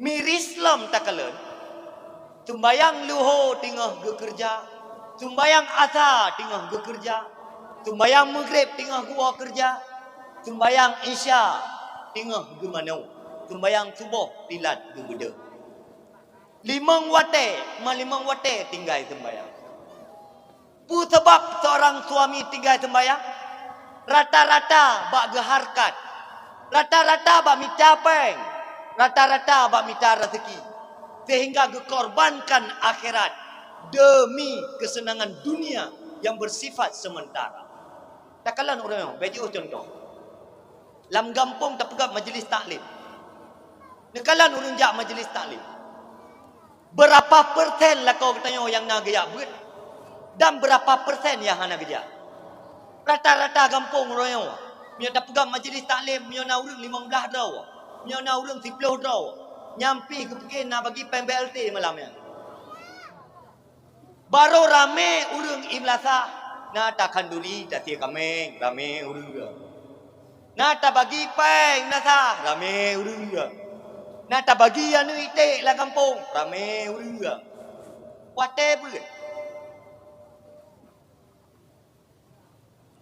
Miris lom takalon, Seumbahyang luho teungoh geukeureuja, seumbahyang asa teungoh geukeureuja, seumbahyang maghrib teungoh geuwoe keureuja, seumbahyang isya teungoh geumanoe, seumbahyang suboh dilat geubeudôh. Limong watée, ma limong watée tinggai seumbahyang. Peue sabab seurang suami tinggai seumbahyang? Rata-rata bak geuhareukat, rata-rata bak mita péng, rata-rata bak mita raseuki, seuhingga geukorbankan akhirat deumi keuseunangan dunia nyang beusifat seumeutara. Takalon ureuëng nyoe, bék jiôh cuntoh. Lam gampông tapeugah majelis taklim. Neukalon ureuëng jak majelis taklim. Beurapa persen lakoe geutanyoe nyang na geujak beuet, dan beurapa persen nyang hana geujak? Rata-rata gampông uroe nyoe, meunyoe tapeugah majelis taklim, meunyoe na ureuëng limong blaih droe, meunyoe na ureuëng siplôh droe, nyan pih geupiké na bagi péng B L T malam nyan. Barô ramé ureuëng ié meulasah, na takhanduri, tasie kaméng, ramé ureuëng. Na tabagi péng meulasah, ramé ureuëng. Na tabagi aneuëk iték lam gampông, ramé ureuëng. Watée beuet.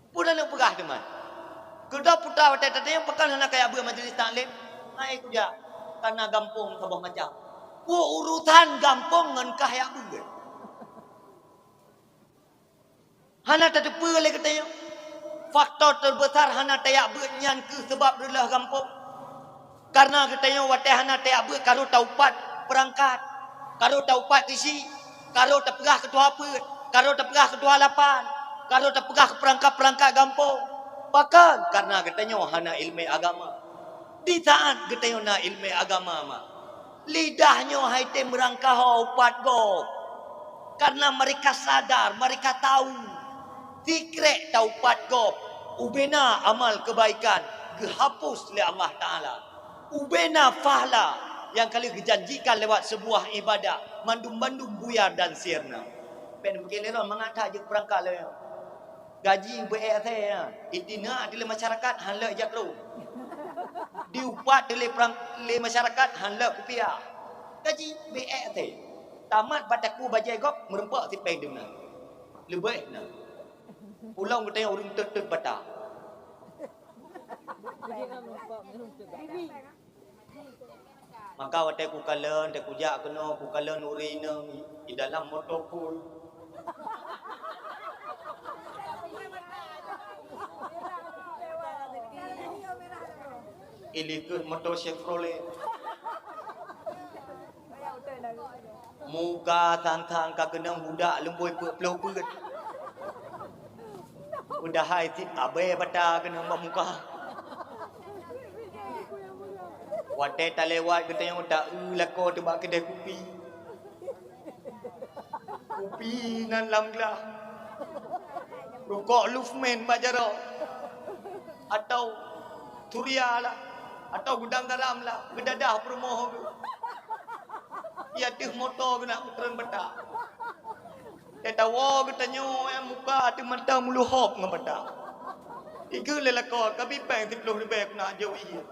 Peue lôn peugah teuma? Keudroe putra watée tatanyong pakon hana kajak beuet majelis taklim? Hai kujak, kareuna gampông saboh macam. Peue urusan gampông ngon kah jak beuet? Hana tateupeue lé geutanyoe. Faktor teubeusa hana tajak beuet nyan kheueh sabab reuloh gampông. Kareuna geutanyoe watée hana tajak beuet ka rhot taupat peurangkat, ka rhot taupat keuchik, ka rhot tapeugah keu tuha peuet, ka rhot tapeugah keu tuha lapan, ka rhot tapeugah keu peurangkat-peurangkat gampông. Pakon? Kareuna geutanyoe hana iéleumé agama. Di saát geutanyoe na iéleumé agama, mak, lidah nyoe hai tem meurangkaho upat gob. Kareuna meureka sadar, meureka tahu, sikrek taupat gob, ubena amal keubaikan geuhapus lé Allah Taala. Ubena pahala nyang ka lheueh geujanjikan lewat seubuah iébadat, mandum-mandum buyar dan sirna. Pen mungken lé droe mangat that jeuet peurangkat lé nyoe. Gaji beu ék asai, ha. Itina di lé masyarakat han leuek jakrong. Diupat di lé prang, lé masyarakat han leuek kupiah. Gaji beu ék asai. Tamat bak takue bajée gob meureumpok sipéng di meunan. Leubeh na. Ulôn geutanyoe ureuëng teut-teut bata. Maka watée kukalon, watée kujak keunoe, kukalon ureuëng inong di dalam moto pun. Ilikot moto Chevrolet. Muka sang-sang ka keunong budak lumbôi peuet ploh peuet. Udahai cit abée bata keunong bak muka. Watée talewat geutanyoe ta-eu lakoe teuh bak keudée kupi. Kupi nan lam glah. Rukok Lufmen bak jaroe. Atau Surya lah. Atau Gudang Garam lah. Geudadah peurumoh geuh. Di ateueh moto geuh na meukrön bata. Teuh tawoe geutanyoe nyang muka ateueh mata meuluhop ngon bata. Ikeu lé lakoe, kabi péng siploh ribée keunak jok ie.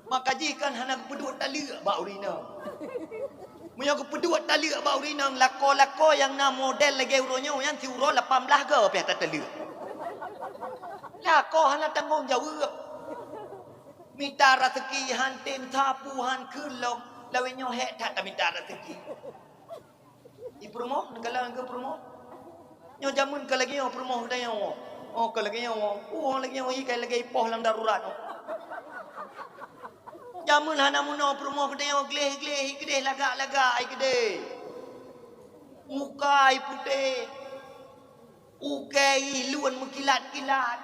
Maka jih kan hana geupeuduek taleuek bak ureuëng inong. Meunyoe geupeuduek taleuek bak ureuëng inong, lakoe-lakoe nyang na model lagée uroe nyoe nyan siuroe lapan blaih goe piah tataleuek. Lakoe hana tanggong jaweueb. Mita raseuki han tem sapeue han kheun lom, lawét nyoe hék that tamita raseuki. I peurumoh, neukalon keu peurumoh. Nyoe jameun ka lagée nyoe peurumoh geutanyoe. Oh, ka lagée nyoe. Oh, lagée nyoe, i ka lagée ipoh lam darurat. Jameun hana meunoe peurumoh geutanyoe, gleh-gleh, i keudeh lagak-lagak, i keudeh. Muka i putéh. Ukée i luweuen meukilat-kilat.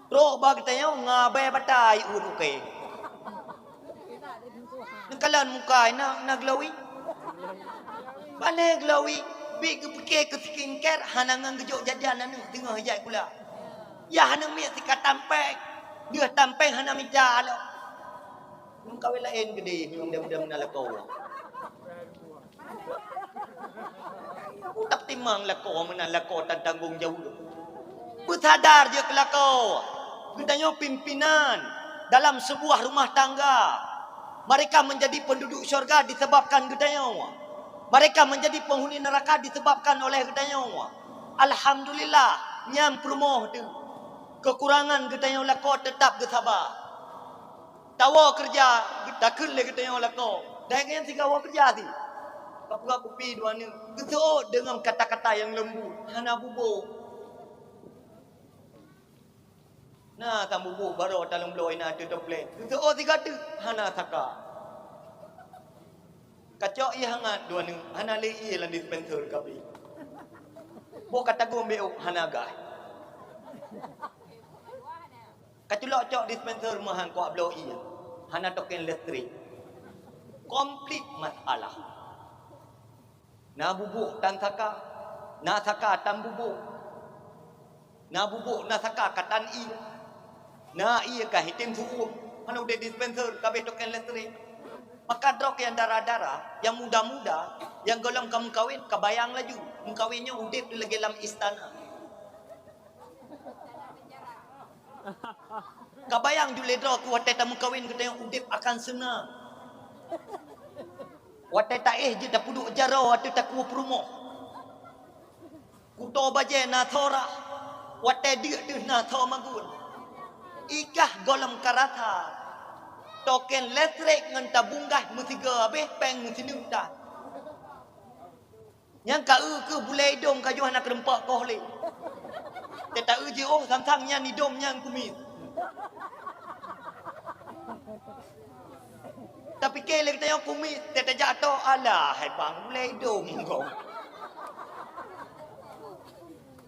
Trok bak geutanyoe ngon abée bata i uet ukée. Neukalon muka i na, na glowing. Pane glowing, bit geupike keu skincare hana ngon geujok jajan aneuk teungoh ijak sikula. Yah aneuk miet sikat tampéng, deuh tampéng hana mita lom. Ngon kawén laén geudeh nyoe muda-muda meunan lakoe. Utak timang lakoe meunan lakoe tan tanggong jaweueb. Beusadar jeuet keu lakoe. Geutanyoe pimpinan dalam seubuah rumah tangga. Mereka menjadi penduduk syurga disebabkan geutanyoe. Mereka menjadi penghuni neraka disebabkan oleh geutanyoe. Alhamdulillah, nyan peurumoh teuh. Kekurangan geutanyoe lakoe tetap geusaba. Tawoe keureuja, takheun lé geutanyoe lakoe. Dai nyan sigoe woe keureuja sit. Kapeugah kupi dua neuk, geuseuôt deungon kata-kata nyang leumbut, hana bubôk. Na sang bubôk baroe taleueng bloe inan ateueh toplet. Geuseuôt sigoe teuk, hana saka. Kacok ié hangat dua neuk, hana lé ié lam dispenser kabeh. Boh ka tagom bék ôk, hana gas. Kaculok cok dispenser meuhan kuak bloe ié, hana token listrik. Komplit masalah. Na bubôk tan saka, na saka tan bubôk. Na bubôk na saka ka tan ié. Na ié ka hitem su'uem, hana udeb dispenser, ka abéh token listrik. Maka droe nyang dara-dara, nyang muda-muda, nyang gohlom ka meukawen, ka bayang laju. Meukawen nyoe udeb lagèe lam istana. Ka bayang jeuet lé droe keu watèe tameukawen geutanyoe udeb akan seunang. Watèe taéh jeuet tapeuduek jaroe ateueh takue peurumoh. Kuto bajèe na tho rhah, watèe deuk deuh na tho magun. Ikah gohlom ka rasa. Token listrik ngon tabung gas meusigoe abéh, péng meusineuk tan. Nyang ka eu keuh bulèe idông ka jeuet hana keureumpok koh lé. Teuta eu jiôh sang-sang nyan idông nyan kumiet. Tapike lé geutanyoe kumiet, teuta jak toh, alah hai bang, bulèe idông kong.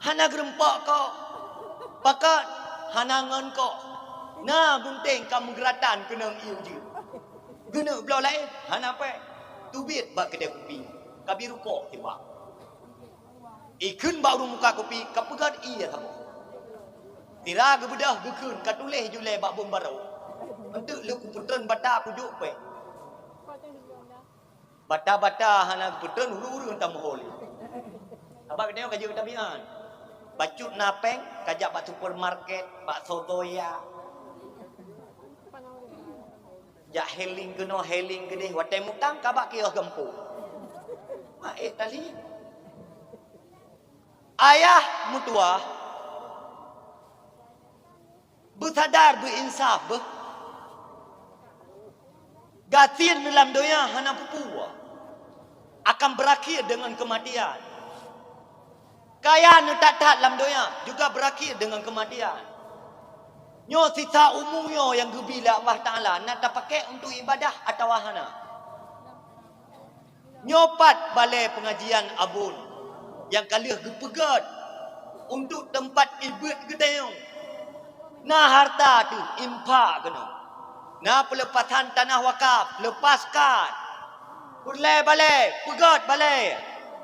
Hana geureumpok koh. Pakat hana ngon koh. Na gunténg ka meugeuratan keunong ié jeuet. Geuneuk bloe laén hana péng. Teubiet bak keudè kupi, ka bi rukok tibak. Ikheun bak ureueng muka kupi, ka peugöt ié saboh. Sira geubeudôh geukheun, ka tuléh julée bak bông barô. Eunteuk lheueh kupeutreun bata kujok péng. Bata-bata hana geupeutreun, ureueng-ureueng tameuhôi. Sabab geutanyoe ka jeuet tabiat. Bacut na péng, ka jak bak supermarket, bak sotoya. Jak healing keunoe, healing keudeh, watèe mutang ka bak kios gampông. Maet tali. Ayah meutuwah, beusadar, beuinsaf beuh. Gasien lam donya hana peue-peue, akan berakhir dengan kematian. Kaya neuthat-that lam donya juga berakhir dengan kematian. Nyoe sisa umu nyoe nyang geubi lé Allah Taala na tapakèk untuk ibadah atawa hana. Nyoe pat balèe peungajian Abon nyang ka lheueh geupeugöt untuk teumpat ibuet geutanyoe. Na hareuta teuh infak keunoe. Na peuleupasan tanah wakaf, leupaskan. Peureulèe balèe, peugöt balèe.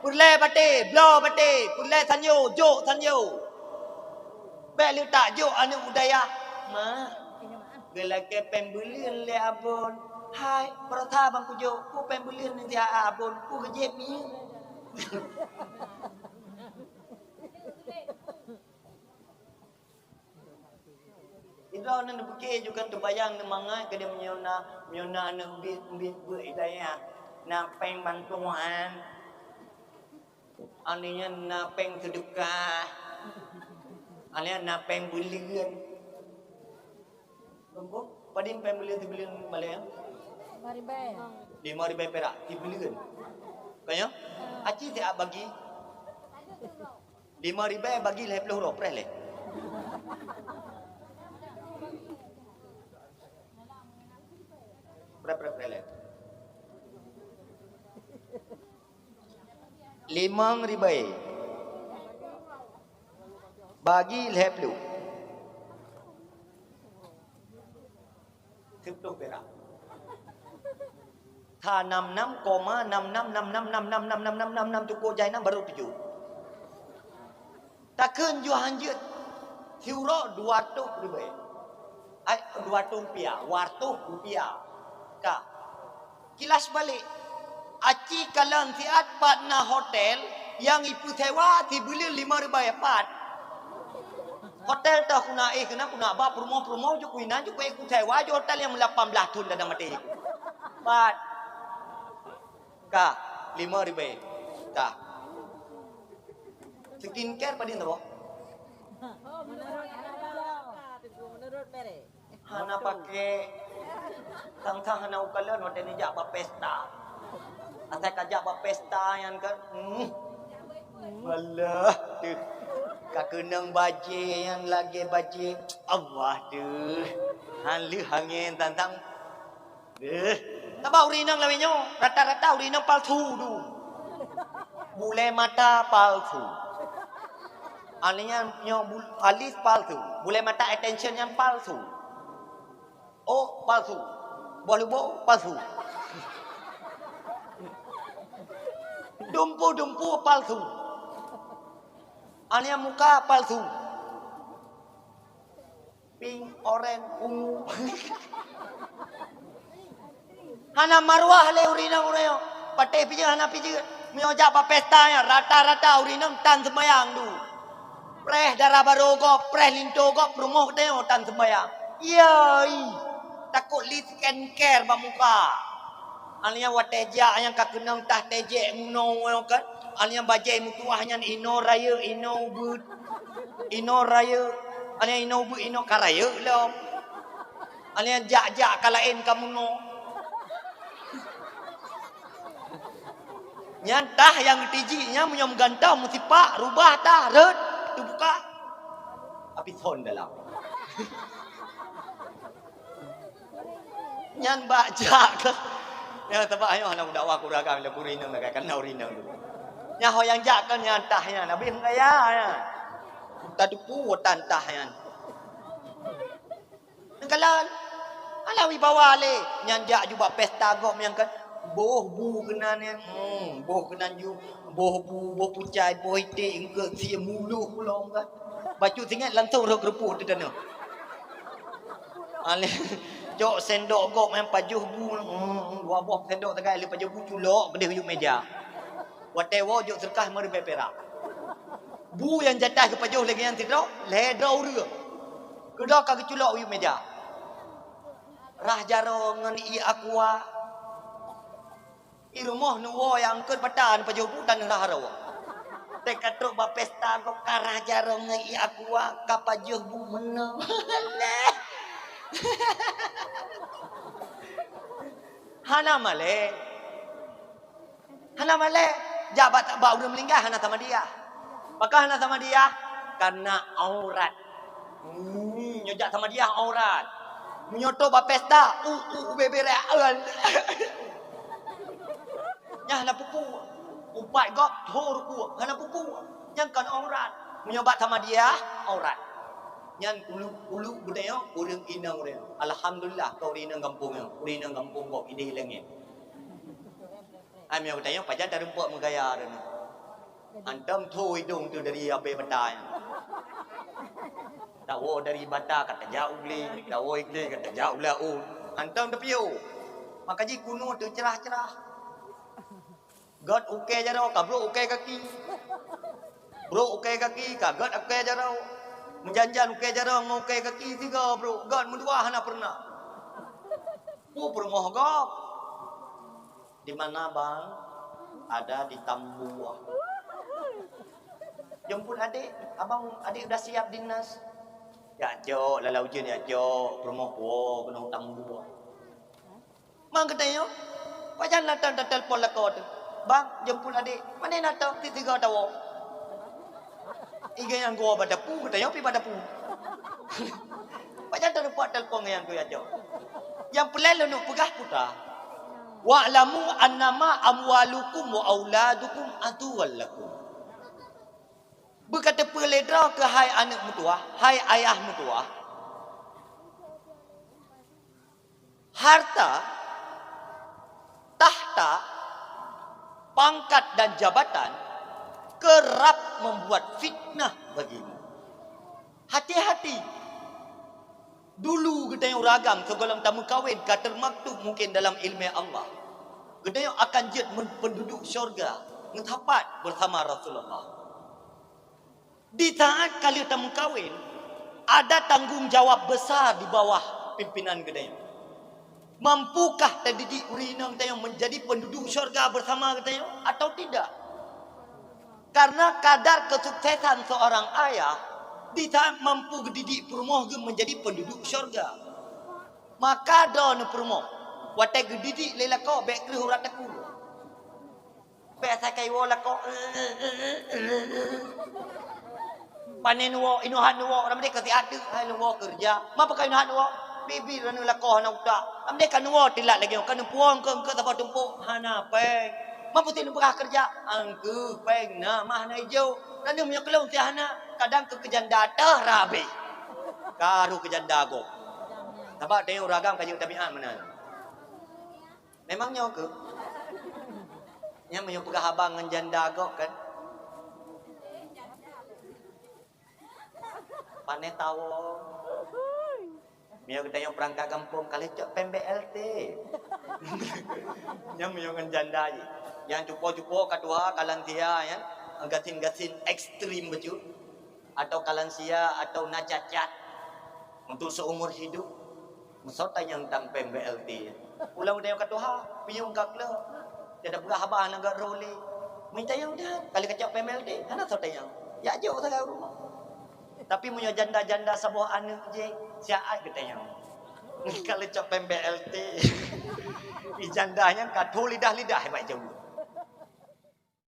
Peureulèe batèe, bloe batèe. Peureulèe sanyo, jok sanyo. Bèk lé tajok aneuk u dayah. Ma, geulakèe péng buleuen lé Abon. Hai, peurasa bang kujok, peue péng buleuen nyan si Abon, peue geujép mie. Idroe neuneuk pike juga teubayang neumangat keudeh meunyoe na, meunyoe na aneuk biet-biet beuet i dayah, na péng bantuan. Aneuk nyan na péng seudeukah. Aneuk nyan na péng buleuen. Lompo, padum péng buleuen sibuleuen malèe? Lima ribèe. Lima ribèe pirak sibuleuen. Ka nyo? Aci siat bagi. Lima ribèe bagi lhèe ploh uroe, preh lé. Preh, preh, preh lé. Limong ribèe bagi lhèe ploh. Siplôh pirak. Ka nam nam koma nam nam nam nam nam nam nam nam nam nam nam cukup jai nam baru tujoh. Takheun juah hanjeuet siuroe dua reutôh ribèe. Ai, dua reutôh rupiah, dua reutôh rupiah. Ka. Kilas balik. Aci kalon siat pat na hotel nyang ipeusewa sibuleuen lima ribèe pat. Hotel toh kuna éh keunan kuna ba peurumoh-peurumoh jok inan jok éh kusewa jok hotel nyang lapan blah thon dah maté. Pat. Ka. Lima ribèe. Tah. Skincare padum saboh? Menurut merek. Hana pakai. Sang-sang hana ukalon watèe neujak bak pesta. Asai ka jak bak pesta nyan kan. Hmm. Alah, deuh. Ka keunong bajèe nyan lagèe bajèe Allah deuh. Han lheueh angèn sang-sang. Eh, sabab ureueng inong lawét nyoe, rata-rata ureueng inong palsu tu. Bulèe mata palsu. Alis nyan nyoe bul-, alis palsu. Bulèe mata extension nyan palsu. Oh, palsu. Boh lubô palsu. Dumpu-dumpu palsu. Alis nyan muka palsu. Pink, oren, ungu. Hana maruah lé ureueng inong ureueng nyoe. Patéh pijeuet hana pijeuet. Meunyoe jak bak pesta nyan, rata-rata ureueng inong tan seumayang du. Preh dara barô gob, preh linto gob, peurumoh geutanyoe tan seumayang. Yai, takot lé skincare bak muka. Aneuk nyan watèe jak nyan ka keunong tah tejek meunoe nyoe kan. Aneuk nyan bajèe meutuwah nyan inoe rayeuk, inoe ubeuet. Inoe rayeuk. Aneuk nyan inoe ubeuet, inoe ka rayeuk lom. Aneuk nyan jak-jak ka laén ka meunoe. Nyan tah nyang geutijik nyan meunyoe meugantoe meusipak rubah tah rhot teubuka. Tapi son dalam. Nyan bak jak keuh. Nyan sabab nyoe hana dakwah keu ureueng agam, lé ureueng inong lagèe kana ureueng inong tu. Nyan ho nyang jak keuh nyan tah nyan, habéh meugaya nyan. Tateupeue tan tah nyan. Neukalon. Alah wibawa lé. Nyan jak ju bak pesta gob nyan kan. Boh bu keunan nyan. Hmm, boh keunan ju. Boh bu, boh pucai, boh iték, eungkot sie muluh ulông kan. Bacut singet langsung rhot keureupuk teuh tanoh. Alah, cok sendok gob nyang pajoh bu, hmm, dua boh sendok sagai lé pajoh bu culok keudéh u meja. Watèe woe jok seudeukah meuribèe pirak. Bu nyang jatah geupajoh lagèe nyan sidroe, lhèe droe ureueng. Keudroe ka geuculok u meja. Rhah jaroe ngon ié aqua. I rumoh neuwoe nyang eungkot bata neupajoh bu tan rhah jaroe. Teuka trok bak pesta kok ka rhah jaroe ngon ié aqua ka pajoh bu meunoe. Hana malèe. Hana malèe. Jak bak, bak ureueng meuninggai hana tamadiah. Pakon hana tamadiah? Kareuna aurat. Hmm, nyoe jak tamadiah aurat. Meunyoe trok bak pesta, u, u, u bebe reuen. Nyan hana peue-peue. Upat gob tho ruku, hana peue-peue. Nyan kon aurat. Meunyoe bak tamadiah, aurat. Nyan ulu, ulu geutanyoe ureueng inong ureueng. Alhamdulillah, keu ureueng inong gampông nyoe. Ureueng inong gampông gob idéh langèt. Hai meunyoe geutanyoe pajan tarumpok meugaya droeneuh. Hantom tho idong teuh dari abèe bata nyan. Tawoe dari bata ka tajak u glé, tawoe u glé ka tajak u laôt. Hantom tapiôh. Maka jih keunoe teuh cerah-cerah. Göt ukèe jaroe ka brôk ukèe gaki. Brôk ukèe gaki ka göt ukèe jaroe. Meujan-jan ukèe jaroe ngon ukèe gaki sigoe brôk. Göt meudua hana peureunah. Peue peurumoh gob? Di mana, Bang? Ada di Tambua. Jemput adik, abang, adik udah siap di nas. Jak cok, lala ujeuen jak cok, peurumoh woe keunoe Tambua. Mang geutanyoe, pajan latang tatelpon lakoe teuh. Bang, jemput adik. Mané na teuh, tiep sigoe tawoe. Iga nyang goe bak dapu, geutanyoe pi bak dapu. Pajan talupa telpon nyang tu ya, Cok. Nyang peulai lôn peugah putra. "Wa'lamu annama amwalukum wa auladukum aduwwal lakum." Beukateupeue lé droe keuhai aneuk meutuwah, hai ayah meutuwah. Harta, tahta, pangkat dan jabatan kerap membuat fitnah bagimu. Hati-hati! Dulu geutanyoe ureueng agam sigohlom tameukawen ka teumaktub mungken dalam ileumèe Allah. Geutanyoe akan jeuet men-, penduduk syurga, meusapat beusama Rasulullah. Di saat ka lheueh tameukawen, ada tanggong jawab besar di bawah pimpinan geutanyoe. Mampukah tadidik ureueng inong tanyoe menjadi penduduk syurga bersama geutanyoe atau tidak? Karena kadar kesuksesan seorang ayah di saat mampu geudidik peurumoh geuh menjadi penduduk syurga. Maka droeneuh peurumoh, watée geudidik lé lakoe bék kreueh urat takue. Bék asai ka iwoe lakoe. Pane neuwoe, inoe han neuwoe, lam deh ka siat deuh, hai neuwoe keureuja. Ma pakon inoe han neuwoe? Bibi droeneuh lakoe hana utak. Lam deh ka neuwoe teulat lagée nyoe, ka neupuwoe eungkôt-eungkôt saboh tumpôk, hana péng. Ma putih neupeugah keureuja, eungkôt péng na, ma hana ijok. Droeneuh meunyoe keulôn si hana, kadang keu keujanda teuh rabéh. Ka rôh keujanda gob. Sabab tanyoe ureueng agam ka jeuet tabiat meunan. Memang nyoe keuh. Nyan meunyoe peugah haba ngon janda gob kan. Pane tawong. Meunyoe geutanyoe peurangkat gampông ka lheueh cok péng B L T. Nyan meunyoe ngon janda jih. Nyang cupo-cupo ka tuha, ka lansia nyan, gasien-gasien ekstrem bacut. Atau ka lansia, atau na cacat. Untuk seumur hidup. Meusoe tanyong tampéng B L T. Ulang udah ka tuha, pinyueng ka klok. Jadi peugah haba hana gak role. Minta nyang udah, kali kacok péng B L T, hana soe tanyong. Ya jok sagai rumoh. Tapi meunyoe janda-janda saboh aneuk jih, siat geutanyong. Kalau cok péng B L T. Di janda nyan ka tho lidah-lidah bak jauh.